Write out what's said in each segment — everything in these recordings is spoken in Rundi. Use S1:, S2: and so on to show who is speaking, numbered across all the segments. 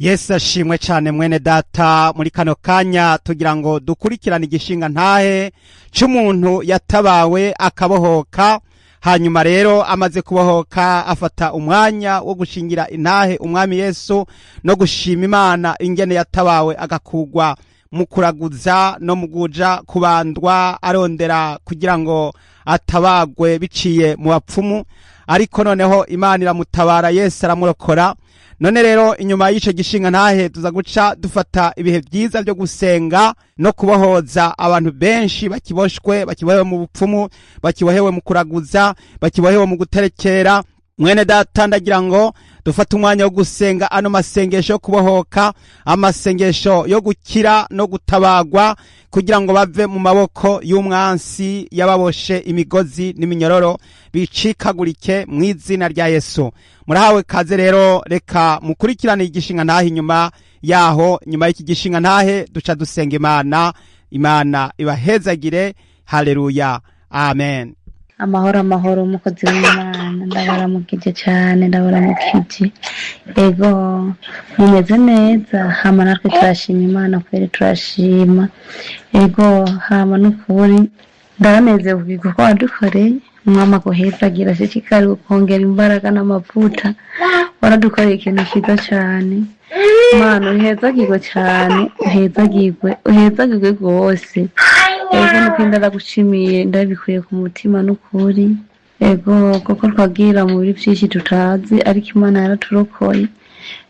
S1: Yesu ashimwe cyane mwene data. Muri kano kanya tugira ngo dukurikirane igishinga ntahe cy'umuntu yatabawe akabohoka. Hanyuma rero amaze kubohoka afata umwanya wo gushingira intahe umwami Yesu no gushima Imana ingene yatabawe agakugwa mu kuraguza no mu kuja kubandwa arondera kugira ngo atabagwe biciye mu bapfumu, ariko noneho Imana iramutabara, Yesu aramurokora. None rero inyuma y'ico gishinga ntahe tuza guca dufata ibihe byiza byo gusenga no kubohoza abantu benshi bakiboshwe, bakibohewe mu bupfumu, bakibohewe mu kuraguza, bakibohewe mu guterekera. Mwene data, ndagira ngo dufate umwanya wo gusenga ano masengesho yo kubohoka, amasengesho yo gukira no gutabagwa, kugira ngo bave mu maboko y'umwansi yababoshe imigozi n'iminyororo, bicikagurike mu izina rya Yesu. Murahawe kaze rero, reka mukurikirane igishinga ntahe. Inyuma yaho, nyuma y'iki gishinga ntahe, duca dusenga Imana. Imana ibahezagire. Haleluya, amen.
S2: Amahoro, amahoro, umukozi w'Imana. Ndabaramukije cyane, ndabaramukije. Ego, mumeze neza? Hama natwe turashima Imana kweri, turashima. Ego, hama n'ukuri ndanezerewe kuko wadukoreye. Umwami aguhezagira, ashishikare kongera imbaraga n'amavuta. Waradukoreye ikintu cyiza cyane. Mana, uhezagirwe cyane, uhezagirwe, uhezagirwe rwose. Ego, nukuri ndaragushimiye, ndabikuye ku mutima n'ukuri. Ego, kuko twagira mu biri byinshi tutazi, ariko Imana yaraturokoye,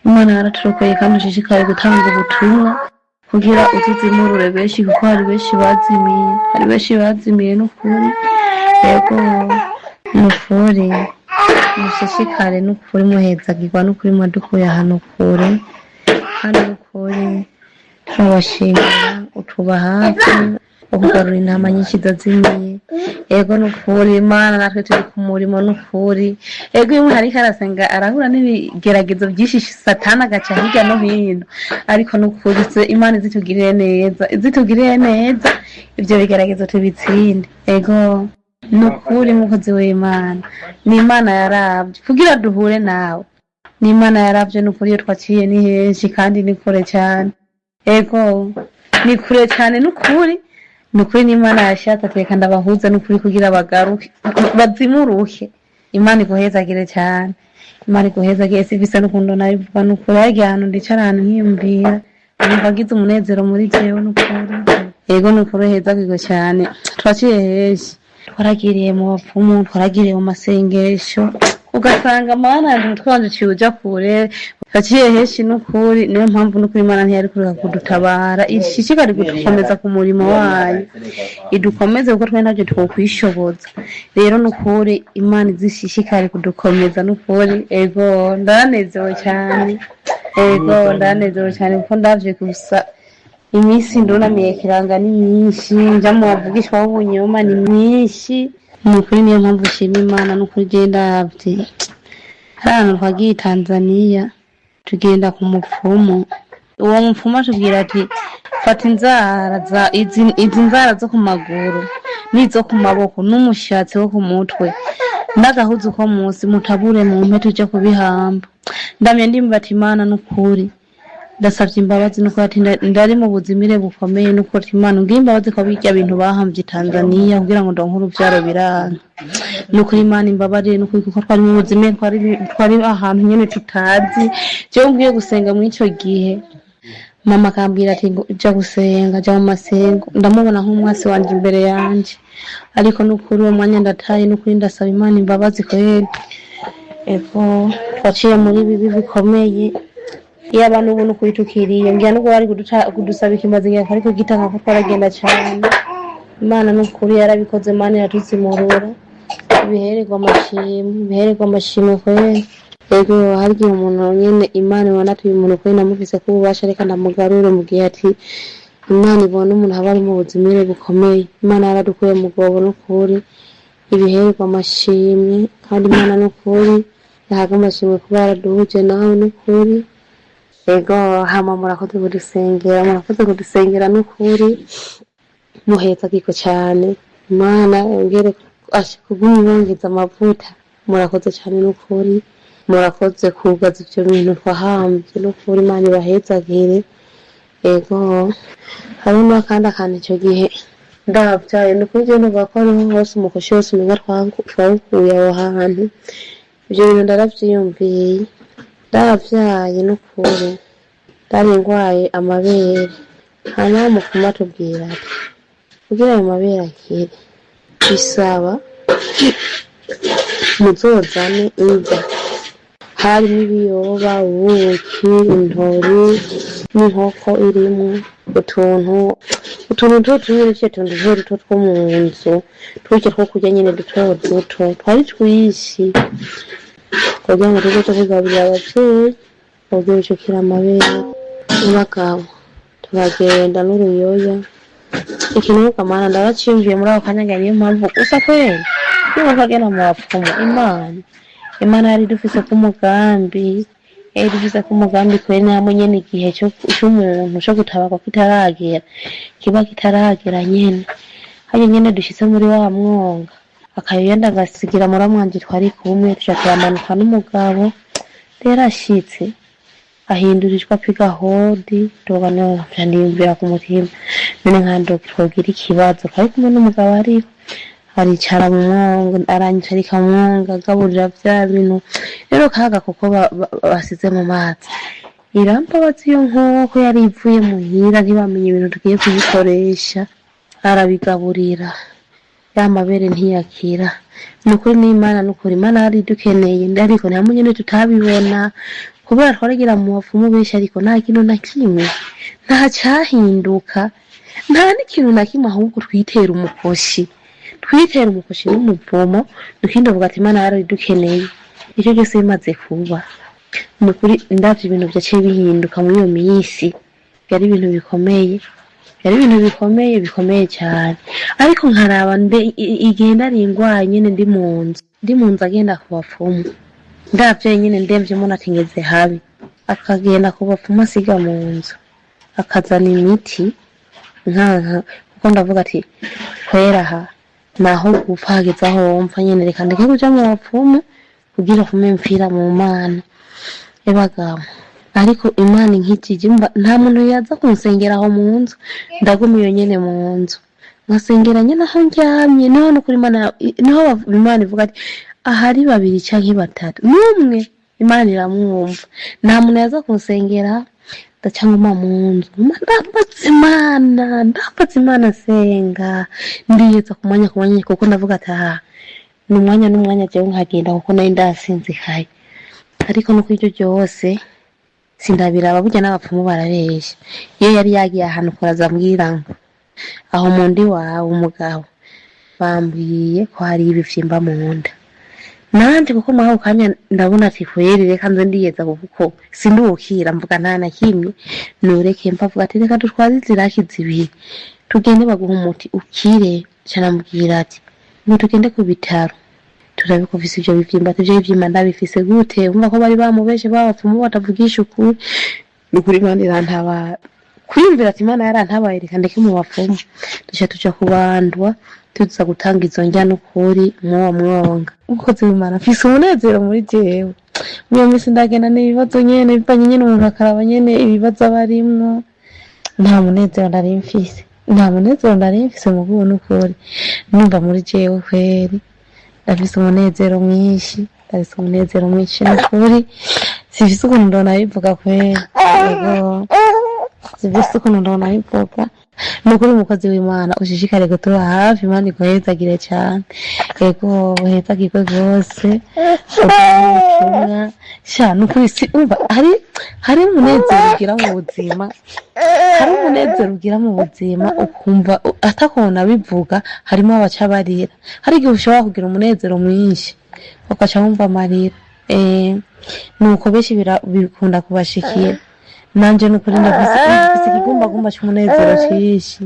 S2: Imana yaraturokoye. Kandi ushishikare gutanga ubutumwa kugira uzizimurure benshi, kuko hari benshi bazimiye, hari benshi bazimiye n'ukuri. Ego, nukuri mushishikare n'ukuri, muhezagirwa n'ukuri. Mwadukuye ahantu kure kandi n'ukuri turabashimira. Utuba hafi ukugarura intama nyinshi zazimiye. Ego, nukuri Imana, natwe turi ku murimo n'ukuri. Ego, iyo umuntu ariko arasenga arahura n'ibigeragezo byinshi, Satani agaca hirya no hino, ariko nukuri Imana izitugirire neza, izitugirire neza, ibyo bigeragezo tubitsinde. Ego, nukuri mukozi w'Imana, ni Imana yarabye kugira duhure nawe, ni Imana yarabye nukuri. Iyo twaciye ni henshi kandi ni kure cyane. Ego, ni kure cyane nukuri, nukuri. N'Imana yashatse ati reka ndabahuze nukuri kugira bagaruke bazimuruke. Imana iguhezagire cyane, Imana iguhezagire. Sivise n'ukuntu nabivuga nukuri. Harya ahantu ndicara, ahantu nkiyumvira, numva ngize umunezero muri jewe nukuri. Ego, nukuri uhezagirwe cyane. Twaciye henshi, twaragiriye mu bapfumu, twaragiriye mu masengesho, ugasanga Mana yanjye, umutwe wanje uciye uja kure. Twaciye henshi nukuri. Niyo mpamvu nukuri Imana ntiyari kureka kudutabara, ishishikare kudukomeza ku murimo wayo, idukomeze, kuko twe ntacyo twokwishoboza. Rero nukuri Imana izishishikare kudukomeza nukuri. Ego, ndanezerewe cyane. Ego, ndanezerewe cyane kuko ndavye gusa iminsi ndunamiye kiranga ni myinshi, nja mu bavugishwa b'ubunyoma ni myinshi nukuri. Niyo mpamvu nshima Imana nukuri. Je ndavye hari ahantu twagiye i Tanzaniya, tugenda ku mupfumu. Uwo mupfumu atubwira ati fata inzara za izi nzara zo ku maguru n'izo ku maboko n'umushatsi wo ku mutwe n'agahuzu ko munsi, mutabure mu mpe tuje kubihamba. Ndamye ndimba ati Imana nukuri ndasavye imbabazi nukuri, ati ndari mu buzimire bukomeye nukuri, ati Imana ngiye imbabazi ko birya bintu bahambye i Tanzaniya kugira ngo ndonke uruvyaro biranga. Nukuri Imana imbabarire nukuri, kuko twari mu buzimire, twari ahantu nyene tutazi. Jewe ngiye gusenga muri ico gihe, mama akambwira ati ngo jya gusenga, jya mu masengo. Ndamubona nk'umwasi wanje imbere yanje, ariko nukuri uwo mwanya ndataye nukuri, ndasaba Imana imbabazi kweri. Ego, twaciye muri bibi bikomeye. Iyo abantu ubu nukuri tukiriye ngira nubwo bari kudusaba ikimazi, ngira ariko gitanga, ko twaragenda cyane. Imana nukuri yarabikoze, Imana iratuzimurura. Ibihererwa amashimwe, ibihererwa amashimwe kweri. Ego, hari igihe umuntu nyene Imana ibona ati uyu muntu kweri namufise ko ububasha, reka ndamugarure, mu gihe ati Imana ibona umuntu aba ari mu buzimire bukomeye. Imana yaradukuye mu rwobo n'ukuri, ibihererwa amashimwe. Kandi Imana n'ukuri yahaga amashimwe kuba yaraduhuje nawe n'ukuri. Ego, hama murakoze kudusengera, murakoze kudusengera n'ukuri. Muheza kiko cyane. Imana yongere kuguma ibongeza amavuta. Murakoze cyane n'ukuri. Murakoze kugaza ivyo bintu twahambye, n'ukuri Imana ibahezagire. Ego, hariho n'akandi akantu ico gihe ndavyaye, nukuri jewe numva ko ariho hose umukoshi wose umenga twawukuye aho hantu. Ivyo bintu ndaravyiyumviye, ndavyaye n'ukuri ndari ngwaye amabere, hanyuma umupfumu atubwira ati kugira ayo mabere akire bisaba muzozane indya, harimo ibiyoba, ubuki, intori n'inkoko irimwo utuntu utuntu nyene tuke tuntu duto duto two mu nzu, turya two kurya nyene duto duto twari twinshi, kugira ngo tuze kugaburira abavyeyi kugira bicukire amabere. N'abagabo turagenda n'uruyoya ikinuka mana ndabaciyumviye muri ako kanya, ngira niyo mpamvu gusa kweri niba kagenda mu bapfumu. Imana yari idufise ku mugambi, yari idufise ku mugambi kweri, namwe nyene igihe c'umuntu co gutabarwa kitaragera, kiba kitaragera nyene. Harya nyene dushitse muri wa mwonga, akayoya ndagasigira muramwanje twari kumwe, tuca turamanuka n'umugabo. Rero ashitse ahindurijwe apiga hodi, tuba ndiyumvira ku mutima none nka twogira ikibazo, twari kumwe n'umugabo ariko aricara mu mwonga, aranyicarika mu mwonga agaburira vya bintu rero kaga kuko basize mu mazi. Irambabaza iyo nkoko yari ivuye muhira, ntibamenye ibintu tugiye kuyikoresha, arabigaburira ya mabere ntiyakira. Nukuri n'Imana, nukuri Imana yari idukeneye, ariko nta nyene tutabibona kubera twaragira mu bapfumu benshi, ariko nta kintu na kimwe, nta cahinduka, nta n'ikintu na kimwe, ahubwo twitera umukoshi, twitera umukoshi n'umuvumo. Dukindi avuga ati Imana yari idukeneye. Icyo cyose bimaze kuba, nukuri ndavye ibintu vyaciye bihinduka muri iyo minsi, byari ibintu bikomeye, byari ibintu bikomeye bikomeye cyane. Ariko nkaraba mbe igihe nari ngwaye nyene ndi mu nzu, ndi mu nzu agenda ku bapfumu, ndavye nyene ndemvye mbona ati ngeze habi, akagenda ku bapfumu asiga mu nzu akazana imiti nkanka, kuko ndavuga ati kwera aha naho gupfa hageze aho wumva nyene, reka ndeke kuja mu bapfumu kugira fume mpfira mu Mana. Ebagabo, ariko Imana inkijije, nta muntu yaza kunsengera aho mu nzu, ndaguma iyo nyene mu nzu nkasengera nyene aho ndyamye. Niho nukuri Imana, niho Imana ivuga ati ahari babiri canke batatu n'umwe Imana iramwumva. Nta muntu yaza kunsengera, ndaca nguma mu nzu, ndambaza Imana, ndambaza Imana nsenga, ndiyeza ku mwanya ku mwanya, kuko ndavuga ati aha ni umwanya n'umwanya jewe nkagenda, kuko nari ndasinzikaye. Ariko no kw'iryo ryose sindabiraba, burya n'abapfumu barabesha. Iyo yari yagiye ahantu kuraza ambwira ngo aho mu ndi wawe umugabo bambwiye ko hari ibivyimba mu nda, nanje kuko muri ako kanya ndabona ati kweri reka nze ndiyeza, kuko sinduwukira mvuga nta na kimwe nureke mva, avuga ati reka dutwaze iziraki zibiri tugende baguha umuti ukire. Ca namubwira ati ngo tugende ku bitaro turabe ko ufise ivyo bivyimba. Ati ivyo bivyimba ndabifise gute? Urumva ko bari bamubeshe, babapfumu batavugisha ukuri. Nukuri Imana irantabara, kwiyumvira ati Imana yarantabaye, reka ndeke mu bapfumu. Duca tuja kubandwa, tuza gutanga izo ndya n'ukuri mw'uwo mwonga. Umukozi w'Imana, mfise umunezero muri jewe muri iyo minsi, ndagenda n'ibibazo nyene bivanye nyene, umuntu akaraba nyene ibibazo aba arimwo. Nta munezero nari mfise, nta munezero nari mfise mugubu, n'ukuri numva muri jewe kweri ndafise umunezero mwinshi, ndafise umunezero mwinshi n'ukuri, sifise ukuntu ndona bivuga kweri. Yego, sifise ukuntu ndona bivuga nukuri. Umukozi w'Imana, ushishikare kutuba hafi, Imana iguhezagire cane. Yego, uhezagirwe rwose ubutumwa sha nukuri. Si umva, hari umunezero ugira mu buzima, hari umunezero ugira mu buzima ukumva atakubona bivuga, harimo abaca barira. Hari igihe ushobora kugira umunezero mwinshi ugaca wumva amarira. Nuko benshi bikunda kubashikira. Nanje nukuri ndafise ikigumbagumba c'umunezero cinshi.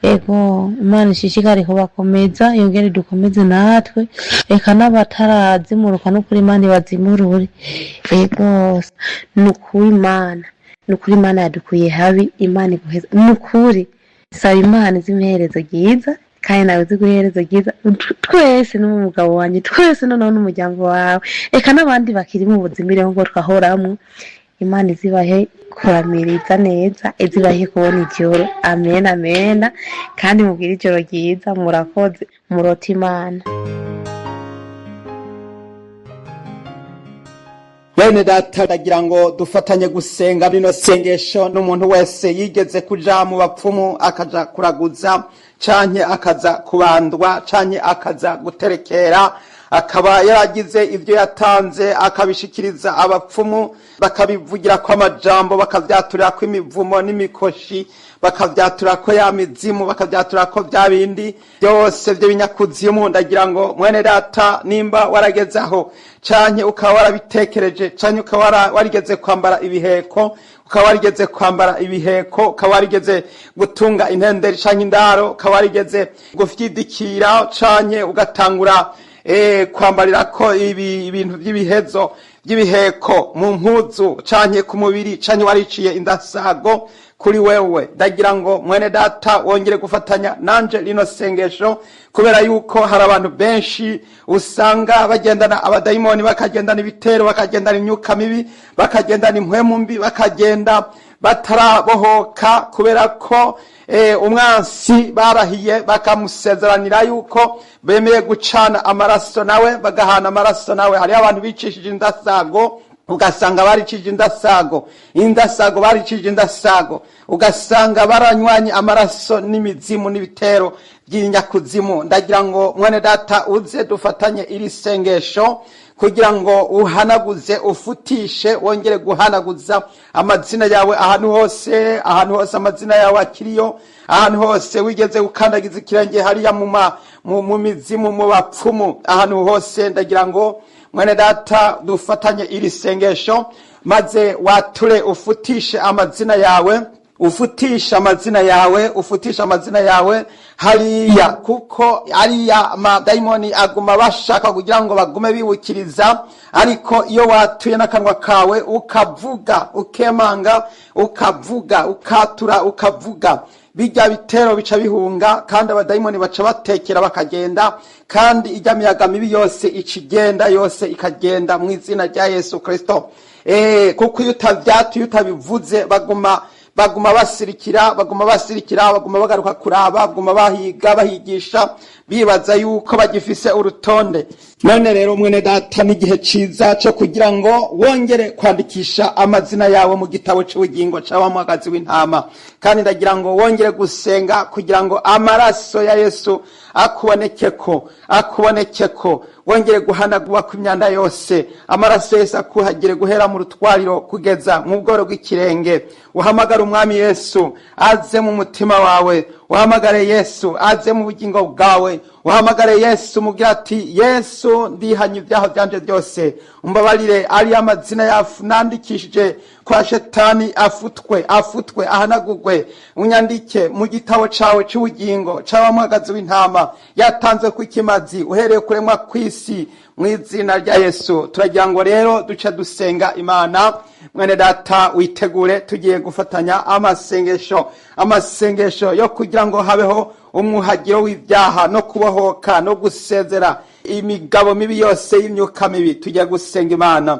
S2: Ego, Imana ishishikare kubakomeza, yongere dukomeze natwe, reka n'abatarazimuruka nukuri Imana ibazimurure. Ego, nukuri Imana, nukuri Imana yadukuye habi, Imana iguheza nukuri. Saba Imana izi iherezo ryiza. Kandi nawe uzi guhereza ryiza twese, n'umugabo wanjye, twese, noneho n'umuryango wawe, eka n'abandi bakiri mu buzimire nk'uko twahoramwo. Imana izibahe kuramiriza neza, izibahe kubona ijoro. Amen, amen. Kandi mubwire ijoro ryiza. Murakoze, murote Imana.
S1: Bene data, ndagira ngo dufatanye gusenga rino sengesho n'umuntu wese yigeze kuja mu bapfumu, akaja kuraguza, canke akaza kubandwa, canke akaza guterekera, akaba yaragize ibyo yatanze akabishikiriza abapfumu, bakabivugira ko amajambo, bakavyaturira ko imivumo n'imikoshi, bakavyatura ko ya mizimu, bakavyatura ko bya bindi byose by'ibinyakuzimu. Ndagira ngo mwene data, nimba warageze aho, canke ukaba warabitekereje, canke ukaba warigeze kwambara ibiheko, ukaba warigeze kwambara ibiheko, ukaba warigeze gutunga intenderi canke indaro, ukaba warigeze gufyidikira, canke ugatangura kwambarira ko ibintu by'ibihezo by'ibiheko mu mpuzu canke ku mubiri, canke wariciye indasago kuri wewe, ndagira ngo mwene data wongere gufatanya nanje rino sengesho, kubera yuko hari abantu benshi usanga bagendana abadayimoni, bakagendana ibitero, bakagendana imyuka mibi, bakagendana impwemu mbi, bakagenda batarabohoka, kubera ko umwansi barahiye, bakamusezeranira yuko bemeye gucana amaraso nawe, bagahana amaraso nawe. Hariho abantu bicishije indasago, ugasanga baricije indasago, indasago baricije indasago, ugasanga baranywanye amaraso n'imizimu n'ibitero by'inyakuzimu. Ndagira ngo mwene data uze dufatanye iri sengesho kugira ngo uhanaguze, ufutishe, wongere guhanaguza amazina yawe ahantu hose, ahantu hose amazina yawe akiriyo, ahantu hose wigeze gukandagiza ikirenge hariya mu mizimu, mu bapfumu, ahantu hose. Ndagira ngo mwene data dufatanye iri sengesho, maze wature, ufutishe amazina yawe, ufutisha amazina yawe, ufutisha amazina yawe hariya, kuko ariya amadayimoni aguma bashaka kugira ngo bagume bibukiriza. Ariko iyo watuye n'akanwa kawe, ukavuga, ukemanga, ukavuga, ukatura, ukavuga, bijya bitero bica bihunga, kandi abadayimoni baca batekera bakagenda, kandi ijya miyaga mibi yose ikigenda yose ikagenda mu izina rya Yesu Kristo. Kuko iyo utavyatuye, utabivuze, baguma basirikira, baguma basirikira, baguma bagaruka kuraba, baguma bahiga, bahigisha, bibaza yuko bagifise urutonde. None rero mwene data, n'igihe ciza co kugira ngo wongere kwandikisha amazina yawe mu gitabo c'ubugingo c'aba mwagazi w'intama. Kandi ndagira ngo wongere gusenga kugira ngo amaraso ya Yesu akubonekeko, akubonekeko, wongere guhanagurwa kw'imyanda yose, amaraso Yesu akuhagire guhera mu rutwariro kugeza mu bworo bw'ikirenge. Uhamagare umwami Yesu aze mu mutima wawe, uhamagare Yesu aze mu bugingo bwawe, uhamagare Yesu, mubwira ati: "Yesu, ndihanye ibyaha byanje byose, umbabarire. Ariya amazina yafu nandikishije kwa shetani afutwe, afutwe, ahanagurwe, unyandike mu gitabo cawe c'ubugingo c'abamwagazi w'intama yatanzwe ku ikimazi uhereye kuremwa kw'isi, mu izina rya Yesu." Turagira ngo rero duce dusenga Imana. Mwene data, witegure, tugiye gufatanya amasengesho, amasengesho yo kugira ngo habeho umwuhagiro w'ibyaha no kubohoka no gusezera imigabo mibi yose y'imyuka mibi. Tugiye gusenga Imana.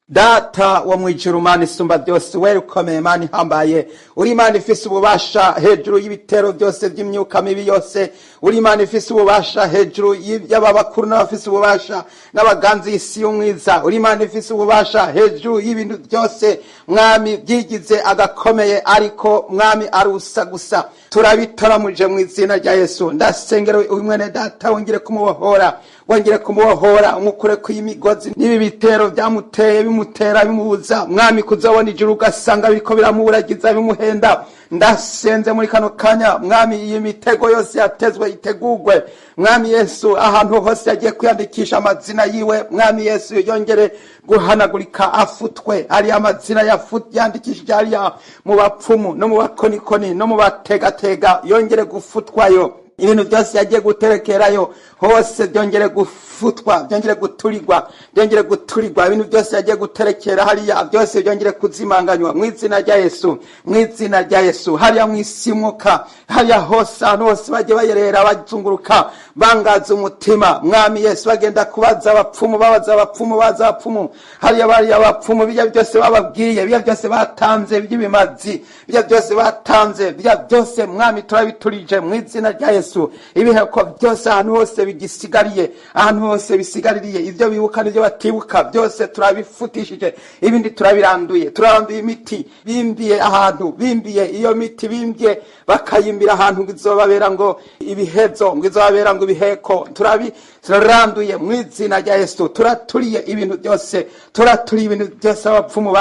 S1: Data wo mwijuru, Mana isumba byose, wera, ukomeye, Mana ihambaye, uri Imana ifise ububasha hejuru y'ibitero byose by'imyuka mibi yose, uri Imana ifise ububasha hejuru y'ababakuru n'abafise ububasha n'abaganzi y'isi y'umwiza, uri Imana ifise ububasha hejuru y'ibintu byose, Mwami, byigize agakomeye, ariko Mwami arusa gusa. Turabitoramuje mu izina rya Yesu. Ndasengera uyu mwene data, wongere kumubohora, wongere kumubohora, umukure ku imigozi n'ibi bitero byamuteye, bimutera, bimubuza, Mwami, kuzabona ijuru, ugasanga biriko biramuburagiza, bimuhenda. Ndasenze muri kano kanya, Mwami, iyi mitego yose yatezwe itegurwe, Mwami Yesu, ahantu hose yagiye kwiyandikisha amazina yiwe, Mwami Yesu, yongere guhanagurika, afutwe. Ari amazina yandikishije hariya mu bapfumu no mu bakonikoni no mu bategatega, yongere gufutwayo. Ibintu byose yagiye guterekerayo hose byongere gufutwa, byongere guturigwa, byongere guturigwa. Ibintu byose yagiye guterekera hariya byose byongere kuzimanganywa mu izina rya Yesu, mu izina rya Yesu. Hariya mu isimuka, hariya hose, ahantu hose bagiye bayerera bazunguruka bangaza umutima, Mwami Yesu, bagenda kubaza abapfumu, babaza abapfumu, baza abapfumu hariya, bariya abapfumu, bijya byose bababwiye, bijya byose batanze by'ibimazi, bijya byose batanze, bijya byose, Mwami, turabiturije mu izina rya Yesu. Ibiheko byose ahantu hose bigisigariye, ahantu hose bisigaririye, ibyo bibuka n'ibyo batibuka byose turabifutishije, ibindi turabiranduye. Turaranduye imiti bimbiye ahantu, bimbiye iyo miti bimbiye bakayimbira ahantu ngo izobabera ngo ibihezo, ngo izobabera ngo ibiheko, turaranduye mu izina rya Yesu. Turaturiye ibintu byose, turaturiye ibintu byose abapfumu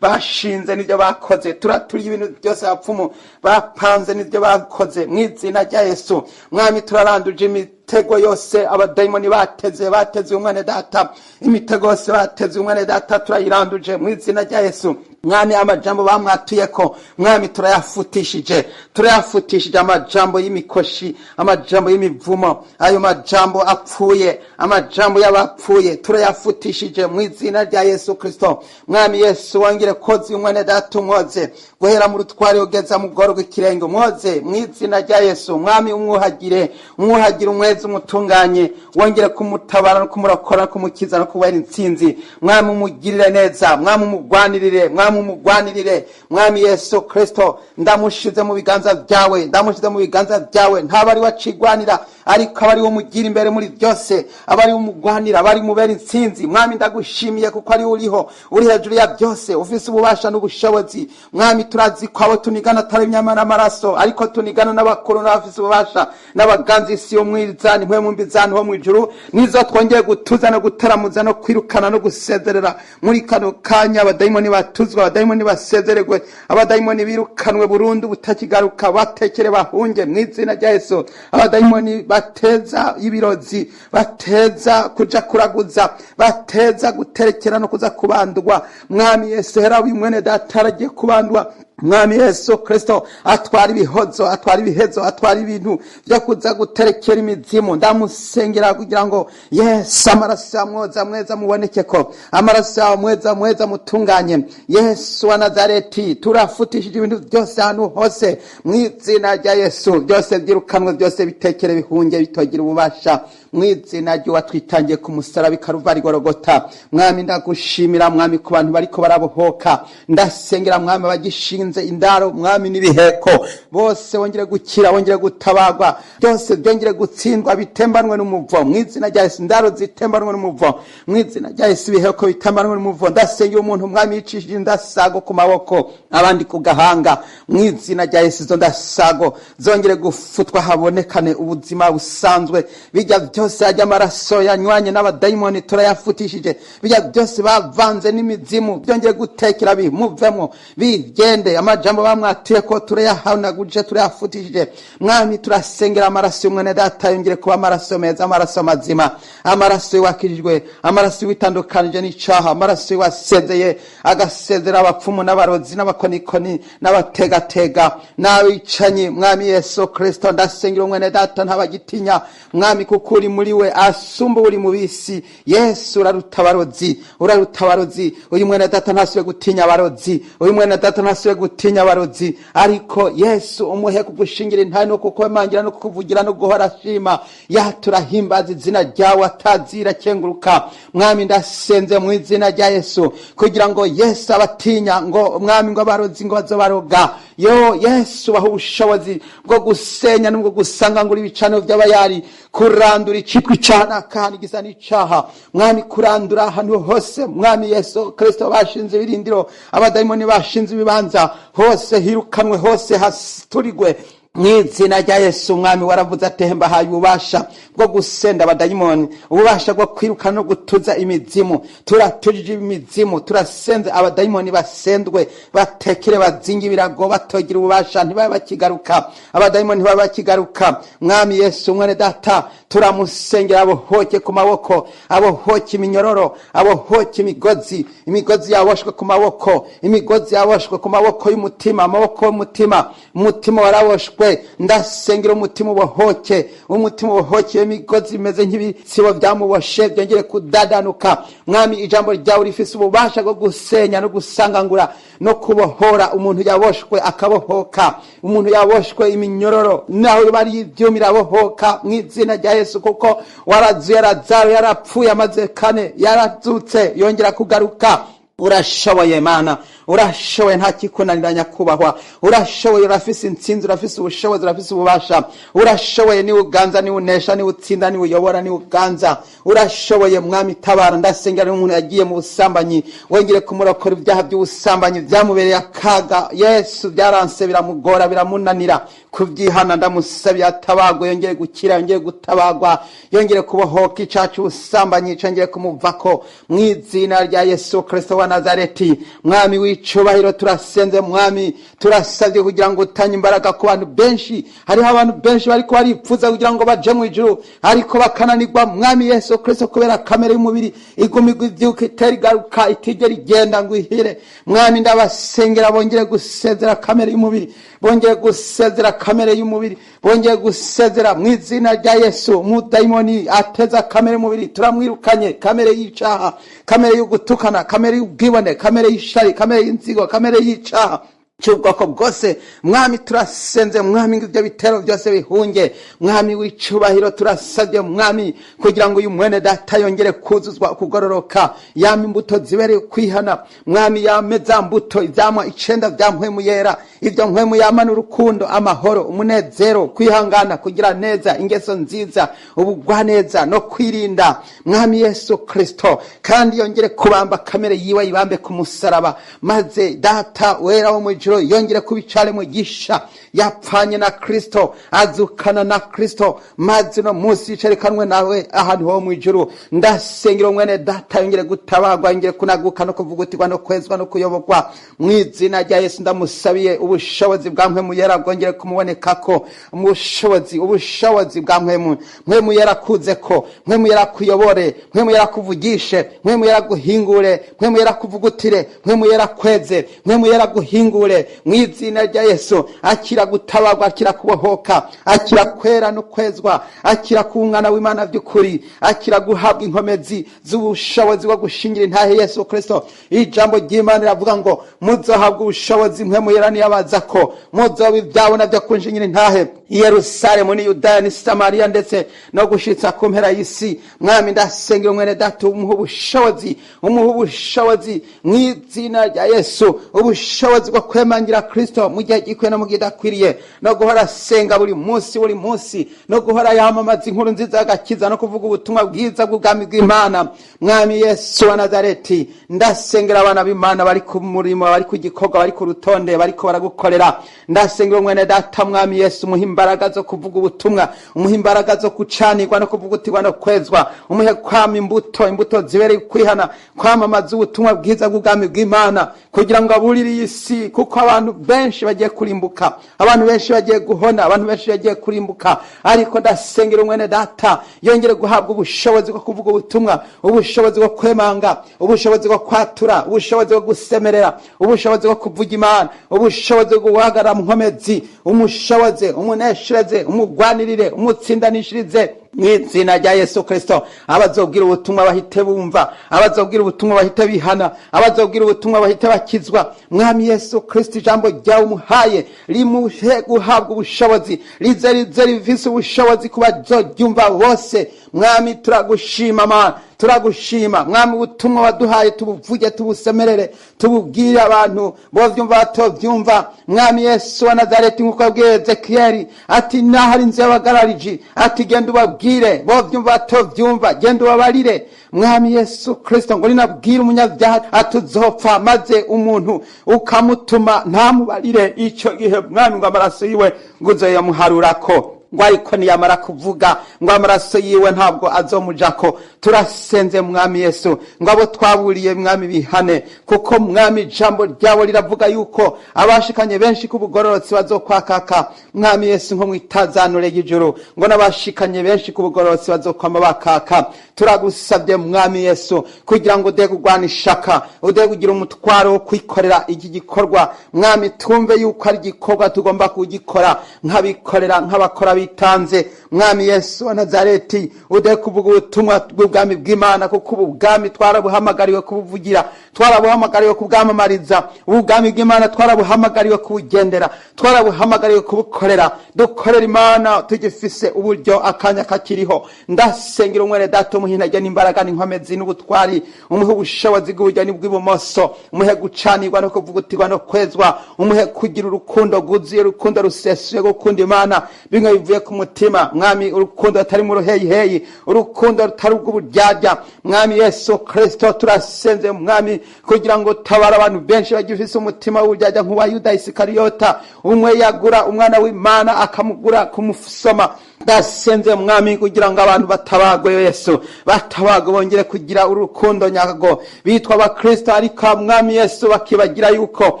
S1: bashinze n'ibyo bakoze, turaturiye ibintu byose abapfumu bapanze n'ibyo bakoze mu izina rya Yesu. Mwami, turaranduje imitego yose abadayimoni bateze, bateze umwana data, imitego yose bateze umwana data turayiranduje mu izina rya Yesu. Mwami, amajambo bamwatuyeko, Mwami, turayafutishije, turayafutishije. Amajambo y'imikoshi, amajambo y'imivumo, ayo majambo apfuye, amajambo y'abapfuye turayafutishije mu izina rya Yesu Kristo. Mwami Yesu, wongere koza umwana data, umwoze guhera mu rutware ugeza mu bworo bw'ikirenge, umwoze mu izina rya Yesu. Mwami, umwuhagire, umwuhagire, umweze, umutunganye, wongere kumutabara no kumurokora no kumukiza no kubera intsinzi. Mwami, umugirire neza. Mwami, umugwanirire. Mwami, umugwanirire. Mwami Yesu Kristo, ndamushize mu biganza byawe, ndamushize mu biganza byawe. Ntaba ari wacigwanira, ariko aba ari we umugira imbere muri byose, aba ari we umugwanira, aba ari mubera intsinzi. Mwami, ndagushimiye kuko ari uriho, uri hejuru ya byose, ufise ububasha n'ubushobozi. Mwami, turazi ko abo tunigana atari inyama n'amaraso, ariko tunigana n'abakuru n'abafise ububasha n'abaganza isi yo mwiza n'impwemu mbi z'ahantu ho mw'ijuru. Nizo twongeye gutuza no gutaramuza no kwirukana no gusezerera muri kano kanya. Abadayimoni batuzwe, abadayimoni basezererwe, abadayimoni birukanwe burundu butakigaruka, batekere bahunge mu izina rya Yesu. Abadayimoni bateza ibirozi, bateza kuja kuraguza, bateza guterekera no kuza kubandwa, Mwami Yesu, hera uyu mwene data aragiye kubandwa. Mwami Yesu Kristo, atwara ibihozo, atwara ibihezo, atwara ibintu byo kuza guterekera imizimu. Ndamusengera kugira ngo Yesu, amaraso yamwoza mweza muboneke ko amaraso yawe mweza mweza mutunganye. Yesu wa Nazareti, turafutishije ibintu byose ahantu hose mu izina rya Yesu. Byose byirukanwe, byose bitekere bihunge, bitogira ububasha mu izina ry'uwatwitangiye ku musaraba i Karuvari Gorogota. Mwami, ndagushimira, Mwami, ku bantu bariko barabohoka. Ndasengera, Mwami, abagishinze indaro, Mwami, n'ibiheko bose wongere gukira, wongere gutabagwa, byose byongere gutsindwa, bitembanwe n'umuvo mu izina rya Yesu. Indaro zitembanwe n'umuvo mu izina rya Yesu, ibiheko bitembanwe n'umuvo. Ndasengera umuntu, Mwami, yicishije indasago ku maboko, abandi ku gahanga, mu izina rya Yesu izo ndasago zongere gufutwa, habonekane ubuzima busanzwe. Bijya byose ajya amaraso yanywanye n'abadayimoni turayafutishije, bijya byose bavanze n'imizimu byongeye gutekera bimuvemo bigende. Amajambo bamwatuye ko turayahanaguje, turayafutishije. Mwami, turasengera amaraso y'umwene data yongere kuba amaraso meza, amaraso mazima, amaraso wakijijwe, amaraso witandukanije n'icaha, amaraso wasezeye agasezera abapfumu n'abarozi n'abakonikoni n'abategatega n'abicanyi. Mwami Yesu Kristo, ndasengera umwene data ntabagitinya, Mwami, kuko uri muri we asumba uri mu bisi. Yesu, uraruta abarozi, uraruta abarozi. Uyu mwene data ntasubiye gutinya abarozi, uyu mwene data ntasubiye gutinya abarozi, ariko Yesu umuhe kugushingira intare no kukumangira no kukuvugira no guhora ashima yaturahimbaza izina ryawe atazira kenguruka. Mwami, ndasenze mu izina rya Yesu kugira ngo Yesu abatinya ngo, Mwami, ngo abarozi ngo bazobaroga, yo Yesu baha ubushobozi bwo gusenya n'ubwo gusanga ngo ibicaniro by'abayari, kurandura icitwa icaha n'akahani gisa n'icaha, Mwami, kurandura ahantu hose, Mwami Yesu Kristo, bashinze ibirindiro, abadayimoni bashinze ibibanza hose, hirukanwe hose, haturigwe mw'izina rya Yesu. Mwami, waravuze ati mbahaye ububasha bwo gusenda abadayimoni, ububasha bwo kwirukana no gutuza imizimu. Turatujije imizimu, turasenze abadayimoni, basendwe, batekere, bazinga ibirago, batogira ububasha, ntibabe bakigaruka, abadayimoni ntibabe bakigaruka. Mwami Yesu, mwene data turamusengera abohoke ku maboko, abohoke iminyororo, abohoke imigozi, imigozi yaboshwe ku maboko, imigozi yaboshwe ku maboko y'umutima, amaboko y'umutima, umutima waraboshwe. Ndamubohore, ndasengera umutima ubohoke, umutima ubohoke, imigozi imeze nk'ibitsibo byamuboshe byongere kudadanuka. Mwami, ijambo ryawe rifise ububasha bwo gusenya no gusangangura no kubohora umuntu yaboshwe akabohoka, umuntu yaboshwe iminyororo naho bari ivyuma irabohoka mu izina rya Yesu, kuko warazuye Lazaro, yarapfuye amaze kane, yarazutse yongera kugaruka. Urashoboye Mana, urashoboye, nta kikunanira nyakubahwa, urashoboye, urafise intsinzi, urafise ubushobozi, urafise ububasha, urashoboye, niwe uganza, niwe unesha, niwe utsinda, niwe uyobora, niwe uganza, urashoboye Mwami, tabara. Ndasengera n'umuntu yagiye mu busambanyi, wongere kumurokora ibyaha by'ubusambanyi byamubereye akaga. Yesu, byaranse, biramugora, biramunanira kubyihana. Ndamusabiye atabagwe, yongere gukira, yongere gutabagwa, yongere kubohoka icaha c'ubusambanyi congere kumuvako mu izina rya Yesu Kristo wa Nazareti. Mwami w'icubahiro, turasenze Mwami, turasabye kugira ngo utanye imbaraga ku bantu benshi. Hariho abantu benshi bariko baripfuza kugira ngo baje mu ijuru, ariko bakananirwa Mwami Yesu Kristo, kubera kamere y'umubiri igumirwa ivyuka itera igaruka, itigera igenda ngo ihire. Mwami, ndabasengera bongere gusezera kamere y'umubiri, bongere gusezera kamere y'umubiri, bongere gusezera mu izina rya Yesu. Umudayimoni ateza kamere y'umubiri turamwirukanye, kamere y'icaha, kamere y'ugutukana, kamere y'ubwibone, kamere y'ishari, kamere y'inzigo, kamere y'icaha cy'ubwoko bwose. Mwami, turasenze Mwami ngo ibyo bitero byose bihunge. Mwami w'icubahiro, turasabye Mwami kugira ngo uyu mwene data yongere kuzuzwa kugororoka, yama imbuto zibereye kwihana. Mwami, yame za mbuto, ivyamwa 9 vya mpwemu yera. Ibyo mpwemu yama ni urukundo, amahoro, umunezero, kwihangana, kugira neza, ingeso nziza, ubugwaneza no kwirinda. Mwami Yesu Kristo, kandi yongere kubamba kamere yiwe, ayibambe ku musaraba, maze Data wera wo mu ijuru yongere kubicare mugisha yapfanye na Kristo, azukana na Kristo, maze no munsi yicarekanwe nawe ahantu ho mu ijuru. Ndasengera mwene data yongere gutabagwa, yongere kunaguka no kuvugutirwa no kwezwa no kuyoborwa mu izina rya Yesu. Ndamusabiye ubushobozi bwa mpwemu yera bwongere kumubonekako, ubushobozi bwa mpwemu yera kuzeko, mpwemu yera kuyobore, mpwemu yera kuvugishe, mpwemu yera guhingure, mpwemu yera kuvugutire, mpwemu yera kweze, mpwemu yera guhingure mu izina rya Yesu. Akira gutabagwa, akira kubohoka, akira kwera no kwezwa, akira kuba umwana w'Imana by'ukuri, akira guhabwa inkomezi z'ubushobozi bwo gushingira intahe Yesu Kristo. Ijambo ry'Imana riravuga ngo muzohabwa ubushobozi mpwemu yera niyabaza ko muzoba ivyabona vyo kunshingira intahe i Yerusalemu ni Yudaya ni Samariya ndetse no gushitsa ku mpera y'isi. Mwami, ndasengera mwene data, umuhe ubushobozi, umuhe ubushobozi mu izina rya Yesu, ubushobozi bwo kwemangira Kristo mu gihe gikwiye no mu gihe kidakwiriye, no guhora asenga buri munsi buri munsi, no guhora yamamaza inkuru nziza y'agakiza no kuvuga ubutumwa bwiza bw'ubwami bw'Imana. Mwami Yesu wa Nazareti, ndasengera abana b'Imana bari ku murimo, bari ku gikorwa, bari ku rutonde, bariko baragukorera. Ndasengera mwene data, Mwami Yesu, umuhe imbaraga zo kuvuga ubutumwa, umuhe imbaraga zo gucanirwa no kuvugutirwa no kwezwa, umuhe kwama imbuto zibereye kwihana, kwamamaza ubutumwa bwiza bw'ubwami bw'Imana, kugira ngo aburire iyi si, kuko abantu benshi bagiye kurimbuka, abantu benshi bagiye guhona, abantu benshi bagiye kurimbuka. Ariko ndasengera mwene data yongere guhabwa ubushobozi bwo kuvuga ubutumwa, ubushobozi bwo kwemanga, ubushobozi bwo kwatura, ubushobozi bwo gusemerera, ubushobozi bwo kuvuga Imana, ubushobozi bwo guhagarara mu nkomezi. Umushoboze, umuneshereze, umugwanirire, umutsindanishirize mu izina rya Yesu Kristo. Abazobwira ubutumwa bahite bumva, abazobwira ubutumwa bahite bihana, abazobwira ubutumwa bahite bakizwa. Mwami Yesu Kristo, ijambo ryawe umuhaye rimuhe guhabwa ubushobozi, rize rize rifise ubushobozi ku bazoryumva bose. Mwami, turagushima Mana, turagushima Mwami, ubutumwa waduhaye tubuvuge, tubusemerere, tububwire abantu bovyumva batovyumva. Mwami Yesu wa Nazareti, nkuko yabwiye Ezekiyeli ati naho ari inzu y'abagarariji, ati genda ubabwire, bovyumva batovyumva, genda ubabarire. Mwami Yesu Kristo, ngo ninabwire umunyabyaha atuzopfa, maze umuntu ukamutuma ntamubarire, ico gihe Mwami ngo amaraso yiwe ngo uzoyamuharurako. Ngo ariko niyamara kuvuga ngo amaraso yiwe ntabwo azomujako. Turasenze Mwami Yesu ngo abo twaburiye Mwami bihane, kuko Mwami ijambo ryabo riravuga yuko abashikanye benshi ku bugororotsi bazokwakaka. Mwami Yesu nko mwitazanure y'ijuru, ngo n'abashikanye benshi ku bugororotsi bazokwama bakaka. Turagusabye Mwami Yesu kugira ngo ude kugwana ishaka, ude kugira umutwaro wo kwikorera iki gikorwa. Mwami twumve yuko ari igikorwa tugomba kugikora nk'abikorera, nk'abakora bitanze. Mwami Yesu wa Nazareti, ude kuvuga ubutumwa bw'ubwami bw'Imana, kuko ubu bwami twarabuhamagariwe kubuvugira, twarabuhamagariwe kubwamamariza. Ubu bwami bw'Imana twarabuhamagariwe kubugendera, twarabuhamagariwe kubukorera. Dukorera Imana tugifise uburyo, akanya kakiriho. Ndasengera umwene data, umuhe intege n'imbaraga n'inkomezi n'ubutwari, umuhe ubushobozi bw'uburyo n'ubw'ibumoso, umuhe gucanirwa no kuvugutirwa no kwezwa, umuhe kugira urukundo rwuzuye, urukundo rusesuye, gukunda Imana bimwe bivuye ku mutima. Mwami urukundo rutari mu ruheyiheyi, urukundo rutari ubw'uburyarya. Mwami Yesu Kristo, turasenze Mwami kugira ngo tabara abantu benshi bagifise umutima w'uburyarya nk'uwa Yuda Isikariyota, umwe yagura umwana w'Imana akamugura kumusoma. Ndasenze Mwami kugira ngo abantu batabagwe, Yesu batabagwe, bongere kugira urukundo nyarwo. Bitwa abakristo ariko Mwami Yesu bakibagira yuko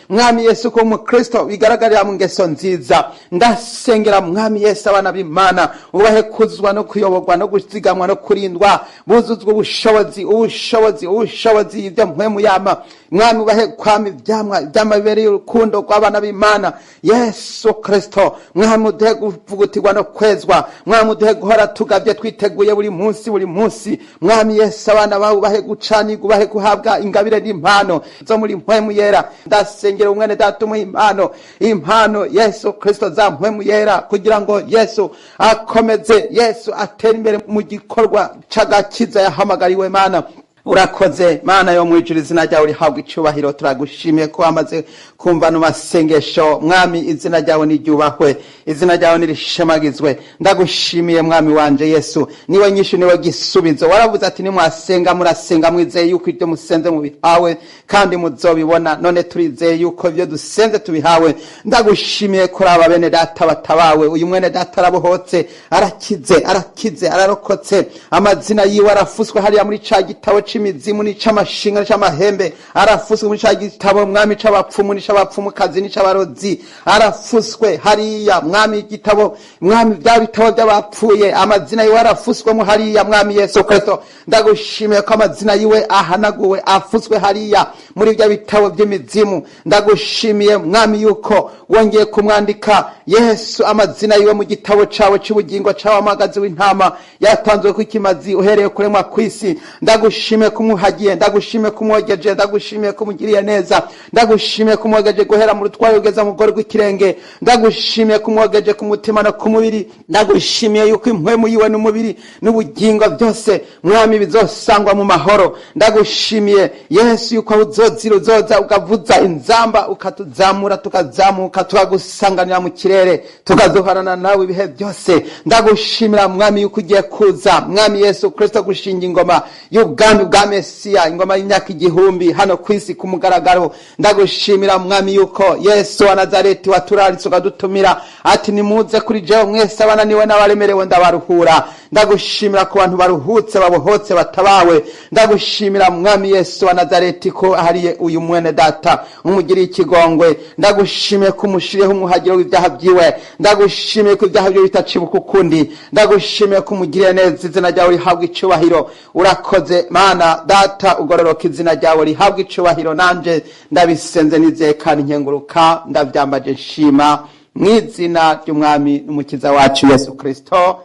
S1: Mwami Yesu ko umukristo bigaragarira mu ngeso nziza. Ndasengera Mwami Yesu abana b'Imana, ubahe kuzwa no kuyoborwa no guzigamwa no kurindwa, buzuzwe ubushobozi, ubushobozi, ubushobozi ibyo mpwemu yama. Mwami ubahe kwama ivyamwa, ivyamwa bibereye urukundo rw'abana b'Imana. Yesu Kristo Mwami uduhe kuvugutirwa no kwezwa, Mwami uduhe guhora tugavye twiteguye buri munsi, buri munsi. Mwami Yesu abana bawe ubahe gucanirwa, ubahe guhabwa ingabire n'impano zo muri mpwemu yera. Ndasengera umwene data, umuhe impano, impano Yesu Kristo za mpwemu yera, kugira ngo Yesu akomeze, Yesu atere imbere mu gikorwa c'agakiza yahamagariwe. Mana urakoze, Mana yo mwijuru, izina ryawe rihabwa icubahiro. Turagushimiye ko wamaze kumva no masengesho. Mwami izina ryawe niryubahwe, izina ryawe nirishemagizwe. Ndagushimiye Mwami wanje Yesu, niwe nyishu, niwe gisubizo. Waravuze ati nimwasenga murasenga mwizeye yuko ibyo musenze mubihawe kandi muzobibona. None turizeye yuko ibyo dusenze tubihawe. Ndagushimiye kuri aba bene data batabawe. Uyu mwene data arabohotse, arakize, arakize, ararokotse. Amazina yiwe arafuswe hariya muri ca gitabo c'imizimu n'ic'amashinga n'ic'amahembe, arafuswe muri ca gitabo Mwami c'abapfumu n'ic'abapfumukazi n'ic'abarozi, arafuswe hariya Mwami igitabo, Mwami bya bitabo by'abapfuye, amazina yiwe arafuswemo hariya. Mwami Yesu Kristo, ndagushimiye ko amazina yiwe ahanaguwe, afuswe hariya muri bya bitabo by'imizimu. Ndagushimiye Mwami yuko wongeye kumwandika Yesu amazina yiwe mu gitabo cawe c'ubugingo c'abamagazi w'intama yatanzwe ku ikimazi uhereye kuremwa kw'isi. Ndagushimiye kumuhagiye, ndagushimiye kumwogeje, ndagushimiye kumugiriye neza, ndagushimiye kumwogeje guhera mu rutwaro ugeza mu rugori rw'ikirenge, ndagushimiye kumwogeje ku mutima no ku mubiri. Ndagushimiye yuko impwemu yiwe n'umubiri n'ubugingo byose Mwami bizosangwa mu mahoro. Ndagushimiye Yesu yuko uzozira, uzoza ukavuza inzamba, ukatuzamura, tukazamuka, tukagusanganira mu kirere, tukazoharana nawe ibihe byose. Ndagushimira Mwami yuko ugiye kuza, Mwami Yesu Kristo, gushinga ingoma y'ubwami bwa Mesiya, ingoma y'imyaka 1000 hano kwisi ku mugaragaro. Ndagushimira Mwami yuko Yesu wa Nazareti waturaritse ukadutumira ati nimuze kuri jewe mwese abananiwe n'abaremerewe ndabaruhura. Ndagushimira ku bantu baruhutse, babohotse, batabawe. Ndagushimira Mwami Yesu wa Nazareti ko hariye uyu mwene data umugiriye ikigongwe. Ndagushimiye ko umushiriyeho umuhagiro w'ibyaha byiwe. Ndagushimiye ko ibyaha byiwe bitacibuka ukundi. Ndagushimiye ko umugiriye neza, izina ryawe rihabwa icubahiro. Urakoze Mana data, ugororoka, izina ryawe rihabwa icubahiro. Nanje ndabisenze nizeye kandi nkenguruka, ndavyambaje nshima mw'izina ry'Umwami n'Umukiza wacu Yesu Kristo.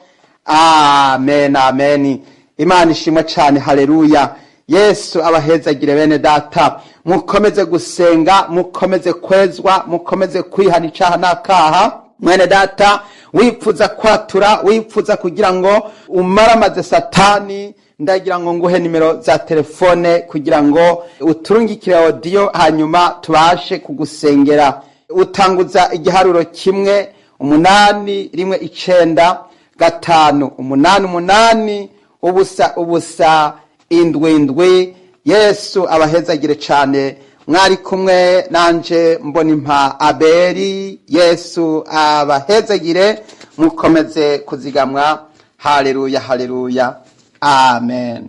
S1: Amen, amen. Imana ishimwe cane, haleluya. Yesu abahezagire bene data. Mukomeze gusenga, mukomeze kwezwa, mukomeze kwihana icaha n'akaha. Mwene data wipfuza kwatura, wipfuza kugira ngo umaramaze Satani, ndagira ngo nguhe nimero za telefone kugira ngo uturungikire audio, hanyuma tubashe kugusengera. Utanguza igiharuro 1 8 1 9 5 8 8 0 0 7 7. Yesu abahezagire cane. Mwari kumwe nanje Mbonimpa Aberi. Yesu abahezegire, mukomeze kuzigamwa. Haleluya, haleluya, amen.